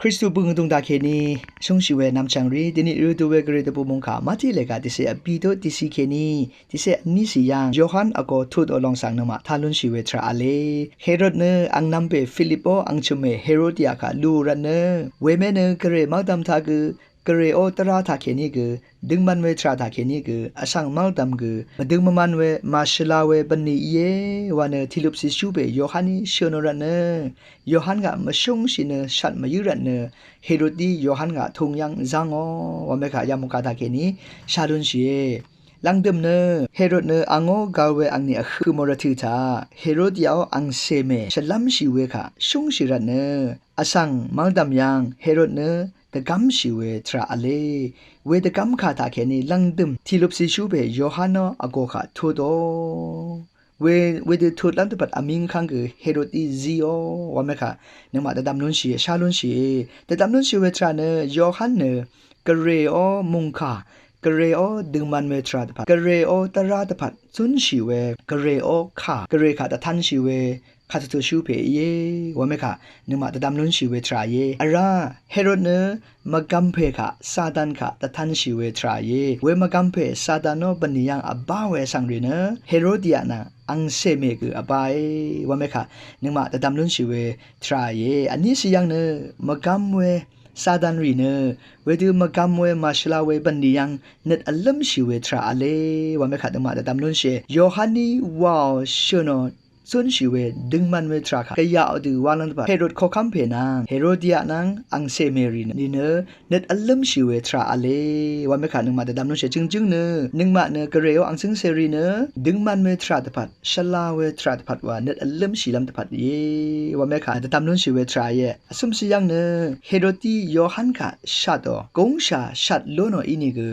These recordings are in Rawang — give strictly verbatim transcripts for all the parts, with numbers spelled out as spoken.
Kristu bøng dvng dvkèní shúngshì we nvmchv̀ng rì dvnì rø dø we gvray dvbù mungkà Mati lèga tiqsè vbì dø tiqsè kèní tiqsè vnísì yv̀ng Yohan vgō tut ò lòng svng nøngmaq tá lúnshì we tvrà v̄le. Herod nø angnv̄m pè Filip ò angchø̀mè Herodia kà lú rvt nø, wemè nø gvray mvdv̀m taq gø, gvray ò tvrà taq kèní gø, døngman we tvrà taq kèní gø, vsv̀ng mvdv̀m gø mvdøng mvman we màshvla we bvnlì íe wa nø tìlupsì shú pè Yohaní shø̀n ò rvt nø, Yohan gaq mvshúngshì nø shvt mvyǿ rvt nø, Herodí Yohan gaq tung yv́ng zv́ngò wamekà yamukà taq kèní shá lúnshìe. Lvngdø̀m nø Herod nø angó gvl we angní vhø mò rvtø̀ taq Herodia ò angcè mè shvlv́mshì we kà shúngshì rvt nø, vsv̀ng mvdv̀m yv̀ng Herod nø dvgv́mshì we tvrà v̄le. We dvgv́m kà taq kèní lvngdø̀m tìlupsì shú pè Yohan ò vgō kà tut ò. We, wedø tutlv́m dvpvt vmíng vkv́ng gø Herodí zíò wamekà nøngmaq dvdvm lúnshìe, shá lúnshìe. Dvdvm lúnshì we tvrà nø Yohan nø gvray ò mungkà, gvray ò døngman we tvrà dvpvt, gvray ò tvrà dvpvt cúnshì we, gvray ò kà, gvray kà dvtanshì we kàtutù shú pè íe wamekà nøngmaq dvdvm lúnshì we tvrà íe. Vrá Herod nø mvgvm pè kà, Satan kà dvtanshì we tvrà íe. We mvgvm pè Satan ò bvnlì yv̀ng vbá we vsv̀ng rì nø Herodia nvng angcè mè gø vbáe wamekà nøngmaq dvdvm lúnshì we tvrà íe. Vnísì yv̀ng nø mvgvm we Satan rì nø wedø mvgvm we màshvla we bvnlì yv̀ng nøt vlǿmshì we tvrà v̄le wamekà nøngmaq dvdvm lúnshìe. Yohaní waò shø̀n ò cúnshì we døngman we tvrà kà gvyaq ò dø wa lv́ng dvpvt Herod koqkv́m pè nvng Herodia nvng angcè mè rì nø, rì nø nøt vlǿmshì we tvrà v̄le wamekà nøngmaq dvdvm lúnshìe. Jø̀ngjǿng nø nøngmaq nø gvray ò angcǿngcè rì nø døngman we tvrà dvpvt, shvla we tvrà dvpvt wa nøt vlǿmshìlv́m dvpvt íe wamekà dvdvm lúnshì we tvrà íe. Vcǿmsì yv̀ng nø Herodí Yohan kà shvt ò, gúngshà shvt lún ò ínìgø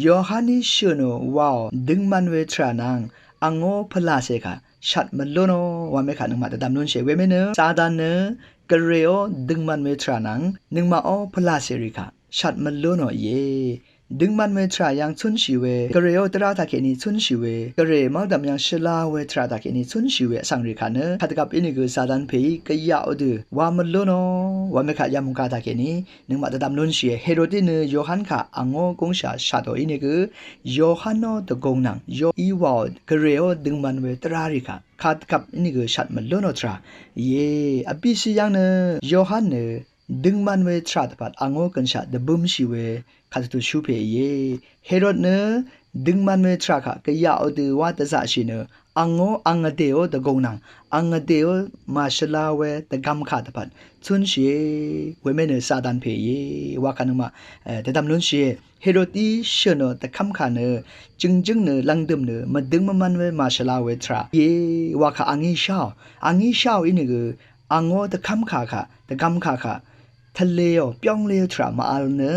Yohaní shø̀n ò waò døngman we tvrà nvng angó pvlàcè kà shvt mvlún ò wamekà nøngmaq dvdvm lúnshìe. Wemè nø Satan nø gvray ò døngman we tvrà nvng nøngmaq ò pvlàcè rì kà shvt mvlún ò íe. Døngman we tvrà yv̀ng cúnshì we, gvray ò tvrà taq kèní cúnshì we, gvray mvdv̀m yv̀ng shvla we tvrà taq kèní cúnshì we vsv̀ng rì kà nø kadvgvp ínìgø Satan pèí gvyaq ò dø wa mvlún ò wamekà yamukà taq kèní nøngmaq dvdvm lúnshìe. Herodí nø Yohan kà angó gúngshà shvt ò ínìgø Yohan ò dvgùng nvng yoí waò gvray ò døngman we tvrà rì kà kadvgvp ínìgø shvt mvlún ò tvrà íe. Vbìsì yv̀ng nø Yohan nø døngman we tvrà dvpvt angó gønshaq dvbǿmshì we kàtutù shú pè íe. Herod nø døngman we tvrà kà gvyaq ò dø wa dvzaqshì nø angó ang vdè ò dvgùng nvng ang vdè ò màshvla we dvgvm kà dvpvt cúnshìe. Wemè nø Satan pè íe wakà nøngmaq, e, dvdvm lúnshìe. Herodí shø̀n ò dvkv́m kà nø jø̀ngjǿng nø lv̀ngdø̀m nø mvdøng mvmvn we màshvla we tvrà íe wakà angí sháò. Angí sháò ínìgø angó dvkv́m kà kà, dvgvm kà kà tvlē ò, byóng lé ò tvrà màvl nø,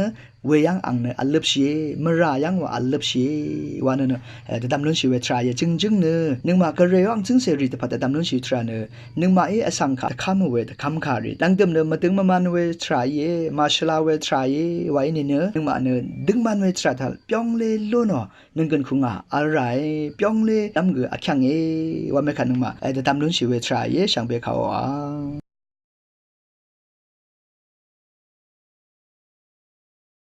weyv́ng ang nø vløpshìe, mvrà yv́ng wa vløpshìe wa nø nø, e, dvdvm lúnshì we tvrà íe. Jø̀ngjǿng nø nøngmaq gvray ò angcǿngcè rì dvpvt dvdvm lúnshì tvrà nø nøngmaqí vsv̀ng kà dvkv́m we dvkv́m kà rì lv̀ngdø̀m nø mvdøng mvmvn we tvrà íe, màshvla we tvrà íe wa ínìnø nøngmaq nø døngman we tvrà taq byóng lé lún ò nønggø̀n kùngà vl ràe, byóng lé lv́m gø vkyv̀nge wamekà nøngmaq, e, dvdvm lúnshì we tvrà íe shvngbe kàòà.